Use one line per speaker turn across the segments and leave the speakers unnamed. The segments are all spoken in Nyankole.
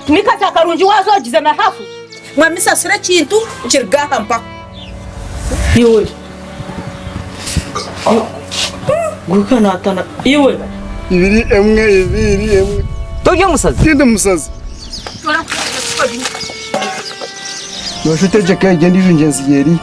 Mikazi akarungi waaza ogize na hafu.
Mwamisasira ekintu kiriga aha mpaho.
Iwe. Guka natana. Iwe.
Ibiri emwe ibiri emwe.
Tori omusazi?
Tindi musazi. Noshusha otegyeka egyo endiijo ngyenzi yeri.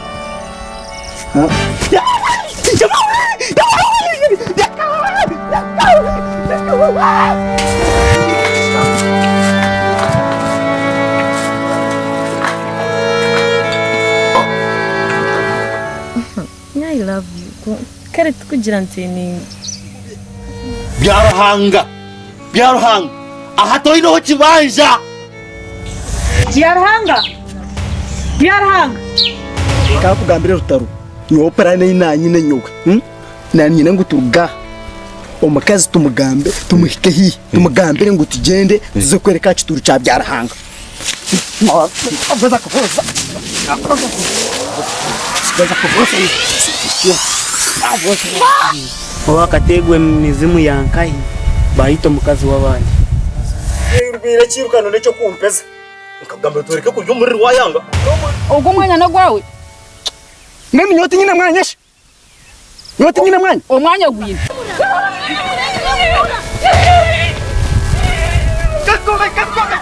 I love you. Kare tikugira nti ni
Byaruhanga Byaruhanga aha toineho kibanja.
Byaruhanga Byaruhanga.
Kakugambire Rutaro, nyowe purani ei nanyine nyowe, hmm? Nanyine ngu turuge aha, omukazi tumugambe tumuhike haihi, tumugambire ngu tugyende tuze kwereka aha kituuru kya Byaruhanga.
Owakateegwa emizimu ya nkahi baayita omukazi w'abandi.
Nirwire ekiirukano n'eky'okumpeza.
Nkakugambira twereke kurya omuriri wayanga.
Ogwo omwanya n'ogwawe?
Mbwenu nyowe tinyine mwanya shi? Nyowe tinyine mwanya?
Omwanya ogwine.
Kakobe, kakobe!